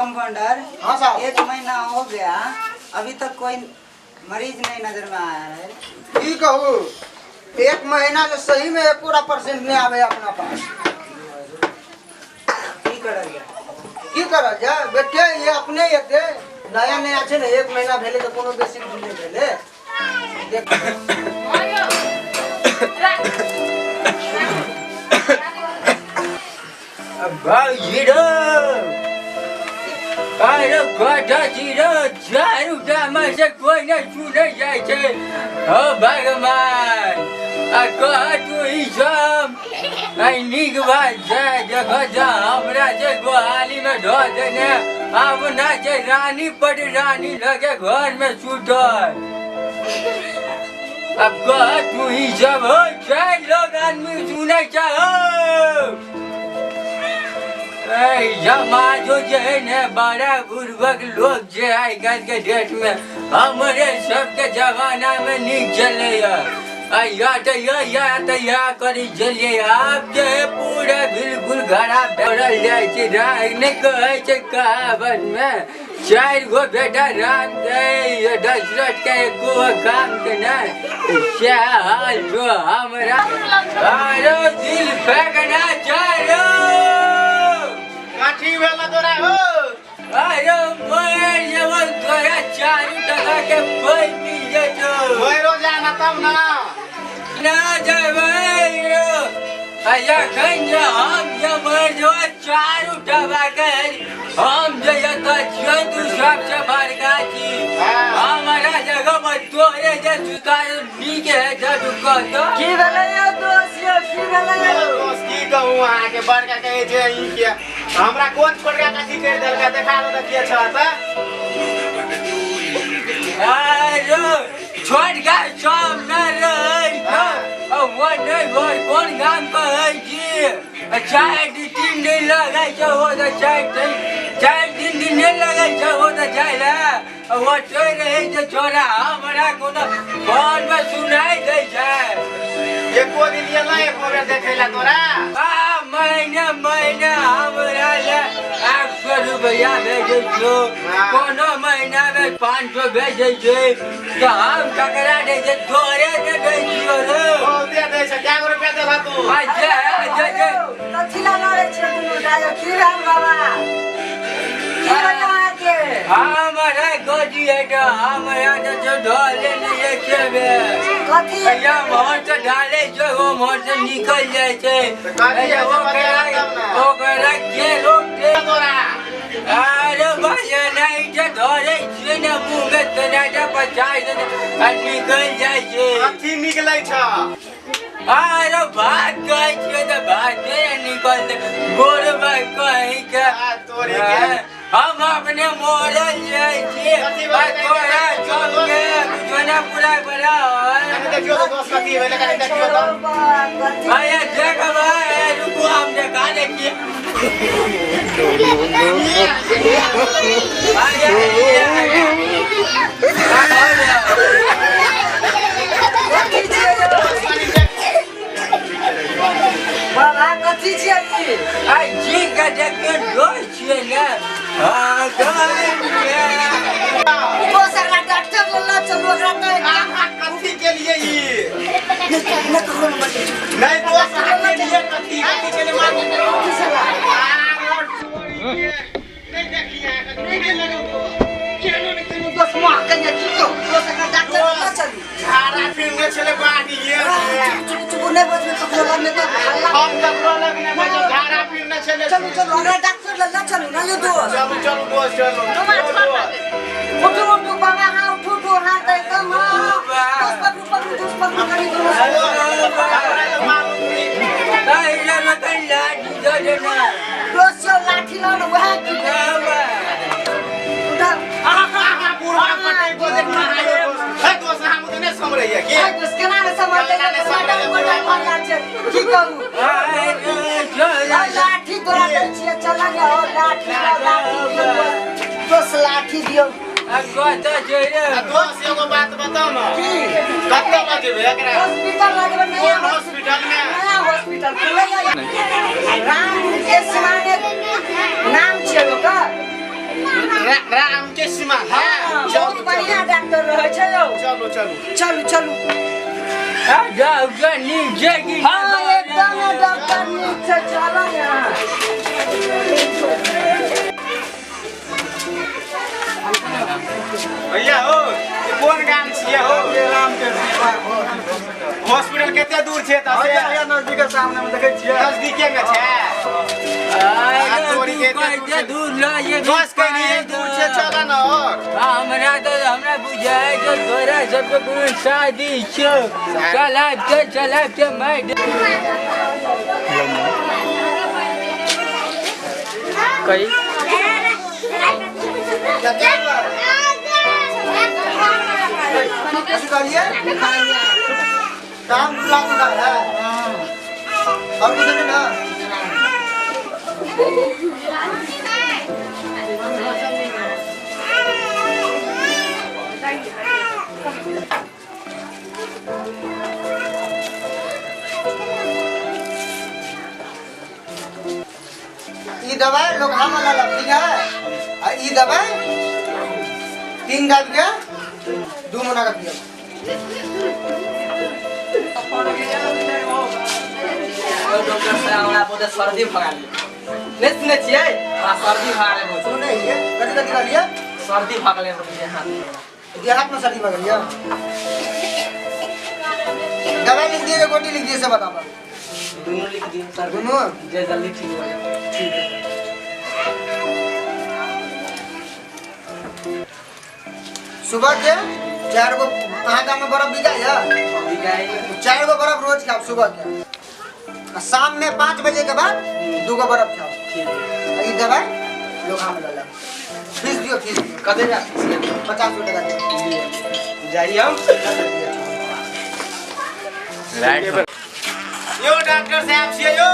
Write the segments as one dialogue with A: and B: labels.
A: Compounder.
B: हाँ साहब।
A: एक महीना हो गया, अभी तक कोई मरीज नहीं नजर में आया है।
B: की कहू, एक महीना से सही में एकोटा परसेंट नहीं आवे अपना पास।
A: की करल जाए?
B: की करल जाए बेटे, ये अपने एते नया नया छै ने, एक महीना भेलै तऽ कोनो बेसी दिन नहि भेलै। देख
C: भाई रो, अरे गधा छी रो, चारू गामा से कोई नहीं सुनै जाइ छै। हो भगवान, आ कह तू ई सब आई नीक बात छै। देख जा, हमरा जे गोहाली में धऽ देने, आब ना छै रानी पट रानी लगे घर में सुतल। अब कह तू ई सब हो छै, लोग आदमी सुनै छै। हो समाजो जे है ने, बड़ा बुर्बक लोग जे आइ काल्हि के डेट में। हमरे सबके जमाना में नीक चलैया, आ या तऽ या तऽ या करी चलिए। आब जे है पूरा बिल्कुल खराब भरल जाइ छै। नहि कहै छै कहावत में, चारि गो बेटा राम के, दशरथ के एको गो काम के नहि। सएह हाल छौ हमरा। अरे दिल फेंकना चारो
D: काठी भेला तोरा हो।
C: अरे मर जेबो तोरा, चारू टका के कोई मिल जेतो।
D: मरो जाना तब ना।
C: ना जेबै रो, अखन जे हम जे मर जेबो चारू टका के, हम जे एतऽ छियै तू सबसँ बड़का छी। हमारा जगह पर तोरे जे सुतार नीक है तू कहतो।
A: की भेलै यौ दोस्त, यौ की भेलै यौ?
D: दोस्त, की कहू अहाँके, बड़का कहै छै ई के हमरा कोन छोटका कथी करि देलकै, देखा दो तऽ के छह तऽ।
C: अरे छोटका सब नहि रहै छै, ओ नहि घर कोन गाम कहै छी, 4 दिन 3 दिन लगै छै, ओ तऽ 4 दिन 3 दिन नहि लगै छै, ओ तऽ जाइ लए ओतै रहै छै छोरा। हमरा कोनो फोनमे सुनाइ दै छै।
D: एको दिन एलै एको बेर देखै लए तोरा?
C: आ महीना महीना हमरा लए 800 रुपैआ भेजै छौ, कोनो महीनामे 500 भेजै छै, तऽ हम ककरा दै छै? तोरे ने दै छियौ रे।
D: बहुते दै छै, कए गो रुपया देलह तू?
C: अच्छा अच्छा अच्छा।
A: कथी ला लड़ै छियै दुनू दाइ? की भेल बाबा, की भेल अहाँके?
C: हमरा गोदी है तऽ हमरा तऽ जो ढोले नहि एके बेर।
A: कथी?
C: या मोहर से ढाले छै, ओ मोहर से निकल जाइ छै।
D: तऽ कथी है से बता तब ने।
C: ओकरा के रोक दे।
D: तोरा
C: अरे भाई, नहीं जे धरे छियै ने मुँह में, तेना जे पचाइ देने आ निकल जाइ छै।
D: कथी निकलै छ?
C: अरे भात कहै छियै तऽ भाते निकल गोरबा कहीं के।
D: आ तोरी के।
C: हम अपने मरल जाइ छी।
D: कथी
C: आ
D: भेलै?
C: तोरा सबके कुछो ना पूरा बड़ा।
D: कनि देखियौ तऽ दोस्त, कथी भेलै, कनि देखियौ तऽ।
A: कथी?
C: अरे देखबै, रुकू, हम देखा दै छियै। अरे
A: कथी छियै यौ? बाबा, कथी छियै ई?
C: आ जी के देखियौ, दोस्त छियै ने। हाँ,
A: दोसर डॉक्टर लग लऽ चलू ओकरा तऽ।
D: अहाँ कथी के लिए ई?
A: नहि ककरो नहि बजै।
D: नहीं दोस्त, अहाँ के लिए कथी कथी के लिए मार?
A: कथी छला?
D: नहीं देखलियै अहाँ कथी के लिए?
A: केनो ने केनो दोस्त माँ कन्या की कहू, दोसर डॉक्टर लग लऽ चलू।
D: झाड़ा फिरने छलै बाड़िए मे।
A: चुप चुप चुप, नहि बजबै ककरो लग, नहि तऽ हल्ला।
D: हम ककरो लग नहि बजब, झाड़ा फिरने छलै।
A: चलू चलू, हमरा डॉक्टर लग लऽ चलू ना यौ दोस्त।
D: चलू चलू दोस्त, चलू।
A: उठू उठू बाबा, हाँ उठू उठू, हाँ तऽ एकदम, हाँ हाँ दोस्त, पकड़ू पकड़ू दोस्त, पकड़ू कनी दोस्त।
D: हमरा तऽ मालूम नहि।
A: दोस्त यौ, लाठी लाउ ने, वएह की उठा।
D: अहाँ बुढ़ा पटै को देखना है दोस्त। हे दोस्त, अहाँ मुझे नहि समरैया की?
A: आइ दोस्त, केना ने समझतै?
D: केना ने समझतै?
A: गोटा भऽ छै, की कहू। आ लाठी तोरा दै छियै, चल ने हो, लाठी लाउ, लाठी दियौ दोस्त, लाठी दियौ।
D: आ दोस्त, एगो बात बताउ ने।
A: की?
D: कतऽ लऽ जेबै एकरा?
A: हॉस्पिटल लगबै, नया।
D: कोन हॉस्पिटल में?
A: नया हॉस्पिटल खुलैया, राम के माने नाम छियै ओकर।
D: राम के सीमा है।
A: बहुत बढ़िया डॉक्टर रहै छै यौ।
D: चलू चलू
A: चलू चलू।
C: डॉक्टर नीक छै कि?
A: हाँ एकदम डॉक्टर नीक छै, चलो यहाँ।
D: भैया हो, ये कोन गाम छियै हो?
B: राम के सीमा।
D: हॉस्पिटल कते दूर छै एतऽ से?
B: यहाँ नजदीक सामने में देखै छियै।
D: नजदीके में छै। तोरी के एते दूर छै।
C: दूर लऽ जे
D: बस कनी दूर छै, चल न और।
C: हमरा तऽ हमरा बुझाइ छै तोरा सबके कोनो शादी छौ। चलाब के चलाब के मारि
A: कही
B: कथी कहलियै? काम खुला दुकान है और कुछ नहीं ना? ई दवाई लोग हम वाला ठीक है, आ ई दवाई 3 दाब के 2 महीना का पियो।
A: डॉक्टर साहब हमरा बहुत सर्दी भगा ले। नहीं सुने छियै? हमरा सर्दी भगा ले बहुत।
B: सुने हियै? कथी कथी कहलियै?
A: सर्दी भगा ले बहुत हाथ।
B: देहात में सर्दी भगा लिया। दवाई लिख दिए, गोटी लिख दिए, से बताओ।
A: दोनों लिख दिए सर।
B: दोनों?
A: जे जल्दी ठीक हो जाए। ठीक है।
B: सुबह के 4 गो अहाँ गाँव में बर्फ बिकाइ है? 4 गो बर्फ रोज खाओ सुबह के, शाम में 5 बजे के बाद 2 गो बर्फ खाओ।
A: ठीक है।
B: ई दवाई लोग हम लगा। फीस दियो, फीस दियो।
A: कते जा?
B: 50 रुपये का दियो।
A: जाइए हम।
D: यो डॉक्टर साहब छियै यो।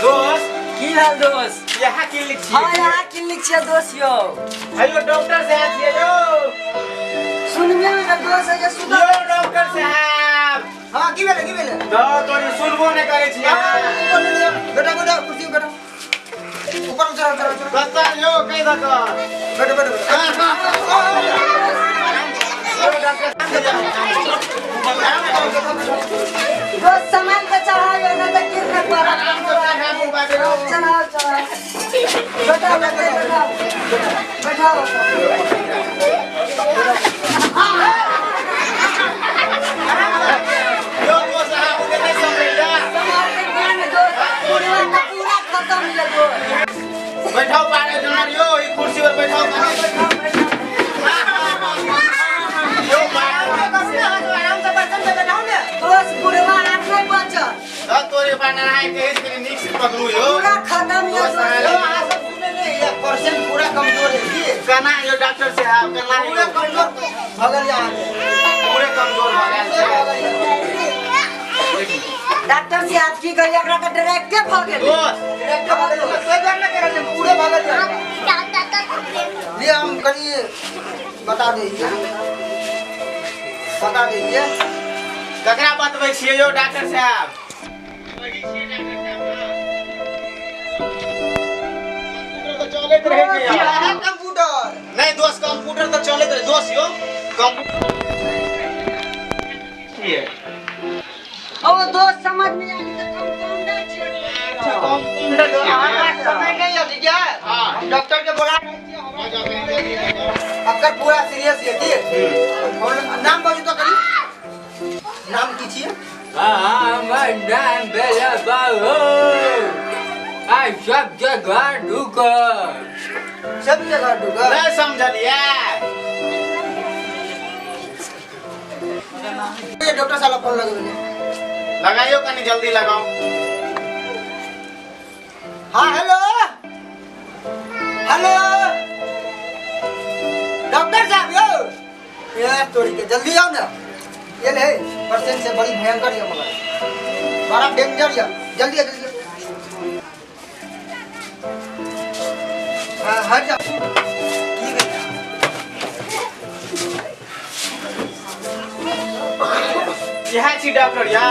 D: दोस्त
A: की हाल दोस्त?
D: यहाँ क्लिनिक छियै?
A: हाँ यहाँ क्लिनिक छियै दोस्त यो।
D: हेलो डॉक्टर साहब छियै यो।
A: सुनबे में दोस्त है सुन।
D: यो डॉक्टर साहब।
B: हाँ की भेलै, की भेलै?
D: दो तोरी सुनबो नै करै छियै।
B: बेटा बेटा कुर्सी पर बैठो, ऊपर चढ़ो चढ़ो चढ़ो।
D: बता यो कहि दक।
B: बैठो बैठो।
D: यो डॉक्टर साहब
A: दोस्त सामान के चढ़ाइयो न त गिरने पड़त। चढ़ाओ चढ़ाओ। बैठाओ बैठाओ बैठाओ।
D: यो दोस्त अहाँ बुझे नै समझैया।
A: पूरा खत्म ये दोस्त।
D: बैठाओ पारे जनार यो, ई कुर्सी पर बैठाओ पारे। यो
B: आराम से बर्तन पे बैठाओ ने।
A: दोस्त बुढ़वा हाथ नहीं बचल।
D: त तोरे पाना आइ के कनि नीक से पकड़ू यो।
A: पूरा खत्म ये दोस्त।
B: यो अहाँ सब सुने नहीं, ये परसेंट पूरा कमजोर है की
D: कना यो डॉक्टर साहब कना
B: पूरा कमजोर भगल यहाँ
D: पूरे कमजोर भऽ गेल छै।
A: डॉक्टर साहब की कहिए एकरा त डायरेक्टे भ गेल।
D: दोस्त
B: डायरेक्ट भगल कोई बात ना करल, पूरे भगल लिए। हम कनी बता दीजिए, बता दीजिए
D: ककरा बतबै छियै यो डॉक्टर साहब? चलैत रहै छै
B: यार कंप्यूटर।
D: नहीं दोस्त कंप्यूटर त चलैत रहै दोस्त यो कंप्यूटर छियै।
A: ओ दोस्त समझ में आली त कंपाउंडर छियै।
D: अच्छा कंप्यूटर छियै।
B: हमरा समय नहीं है ठीक है, हम डॉक्टर के बोला रहल छियै। अगर पूरा सीरियस है की नाम बाजू तो करी, नाम की छियै?
C: हमर नाम भेल बाबू। आ सब जगह ढुकल,
B: सब जगह ढुकल।
D: नहीं समझलियै।
B: डॉक्टर साहब फोन लगेबै।
D: लगाइयो कनी जल्दी लगाओ।
B: हाँ हेलो हेलो डॉक्टर साहब यो ये तोरी के जल्दी आओ ना। ये ले परसेंट से बड़ी भयंकर है, मगर बड़ा डेंजर है। जल्दी आ जल्दी। हाँ हट जाओ। ठीक है
D: यहाँ छी डॉक्टर या।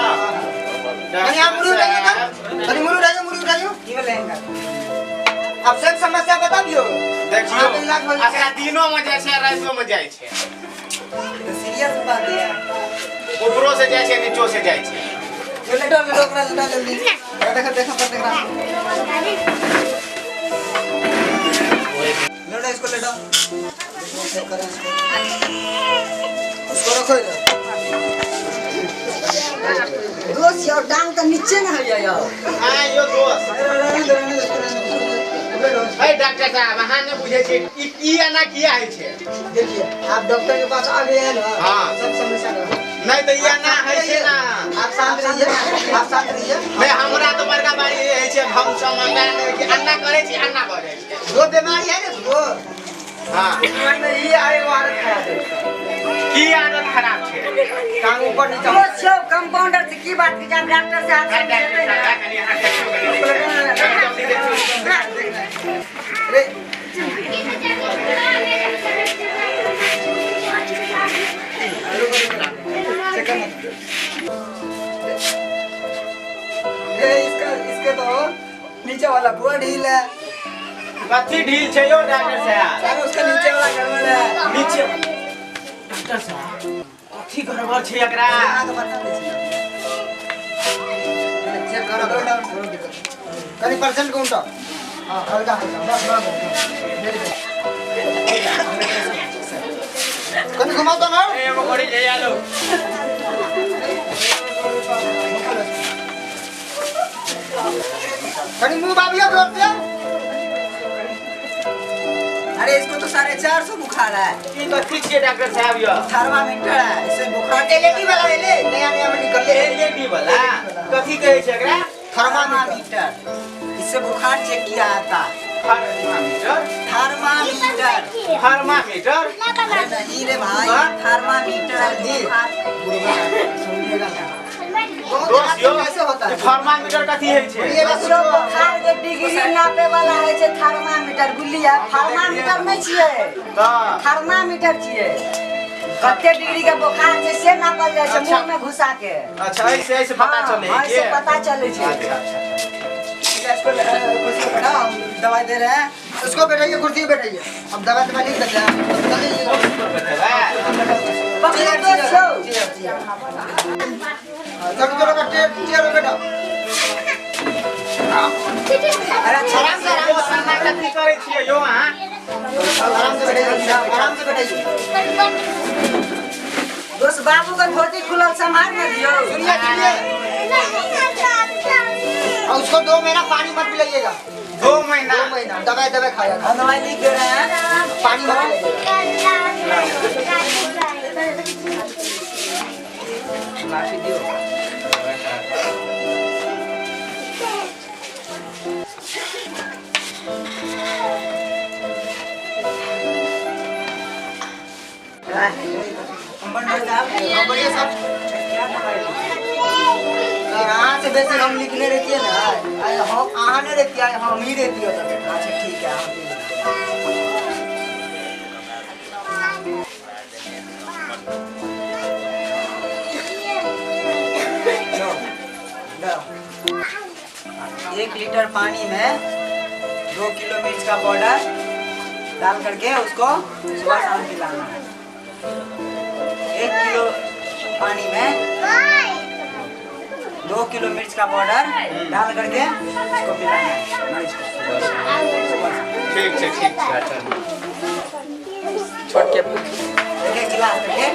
B: कनी आप मुड़ी उठाइयो, कनी मुड़ी उठाइयो, मुड़ी उठाइयो।
A: की भेलै हिनका?
B: अब सब समस्या बताबियो।
D: देखियो एकरा दिनो में जाइ छै रातिो में जाइ छै।
A: सीरियस बात है।
D: ऊपरो से जाइ छै नीचो से जाइ छै।
B: लेटो लेटो ओकरा लेटा जल्दी। देखो देखो पर देखना। लेटो इसको लेटो। चेक करो इसको। इसको रखो इधर।
A: दोस्त यार टांग तो नीचे ना है यार।
D: हां यो दोस्त। ए डॉक्टर साहब अहाँ ने बुझे छी ई एना किया है छै?
B: देखिए आप डॉक्टर के पास आ गए हैं ना।
D: हां
B: सब समस्या का
D: नहीं तो ये ना है छै ना।
B: आप शांत रहिए, आप शांत रहिए।
D: नहीं हमरा तो बड़का बारी है छै, हम समझना नहीं कि अन्ना करे छी अन्ना भऽ जाइ छै।
B: दो बीमारी है ना वो।
D: हां
B: बीमारी में ई आए वो आदत खराब है।
D: की आदत खराब छै?
B: टांग ऊपर नीचे।
A: दोस्त छौ कंपाउंडर से की बात की जाम डॉक्टर साहब से
D: डॉक्टर साहब कनी अहाँ देखियो कनी।
B: अरे इसका इसके तो नीचे वाला पूरा ढील है।
D: कथी ढील छै यो डॉक्टर साहब?
B: सर उसका नीचे वाला गड़बड़ है।
D: नीचे डॉक्टर साहब कथी गड़बड़ छै एकरा?
B: अहाँ के बता दै छी। चेक करो कनी परसेंट को उठा। हां हल्का हल्का बस बस कनी घुमाओ तो ना।
C: एगो घड़ी ले आलो।
B: कनी मुंह बाबिया जोर से।
A: अरे इसको तो 450 बुखार है।
D: ई कथी छियै डॉक्टर साहब यो?
A: थर्मामीटर है, इसे बुखार
B: एलईडी वाला ले नया नया में निकल ले।
D: एलईडी वाला कथी कहै छै एकरा?
A: थर्मामीटर। इससे बुखार चेक किया जाता।
D: थर्मामीटर?
A: थर्मामीटर।
D: थर्मामीटर?
A: अरे नहीं रे भाई, थर्मामीटर जी।
D: दोस्त यो
B: कैसे होता है
D: थर्मामीटर कथी है छै?
B: ये बस
A: बुखार के डिग्री नापे वाला है छै थर्मामीटर। बुझलियै? थर्मामीटर नहीं छियै, थर्मामीटर छियै। कते डिग्री के बुखार छै से नापल जाइ छै मुंह में घुसा के।
D: अच्छा ऐसे ऐसे पता चले
A: है, ऐसे पता चले छै।
D: अच्छा अच्छा
B: इसको कुर्सी पे बैठा, हम दवाई दे रहे हैं। उसको बैठाइए कुर्सी पे बैठाइए। अब दवा दवा लिख देते हैं।
A: पकड़ो दोस्त छौ।
B: चलो चलो चेयर पे बैठो।
A: अरे
D: आराम से आराम से कथी करै छियै यो अहाँ?
B: आराम से बैठाइए, आराम से बैठाइए।
A: दोस्त बाबू के धोती खुलल संभाल न दियो।
B: सुनिए सुनिए, और उसको 2 महीना पानी मत पिलाइएगा।
D: 2 महीना?
B: 2 महीना दवाई दवाई खाया।
A: हम दवाई लिख दे रहे हैं,
B: पानी मत पिलाइएगा।
C: लाठी दियो।
B: बढ़िया सब अहाँ से बेसी हम लिखने रहती है ना। हम अहाँ नहीं रहती है, हम ही रहती है।
A: अच्छा ठीक है। लो, लो। 1 लीटर पानी में 2 किलो मिर्च का पाउडर डाल करके उसको सुबह शाम पिलाना है। 1 किलो पानी में 2 किलो मिर्च का पाउडर डाल करके उसको पिलाना है मरीज को।
D: ठीक है ठीक है।
C: छोट के
A: एक गिलास करके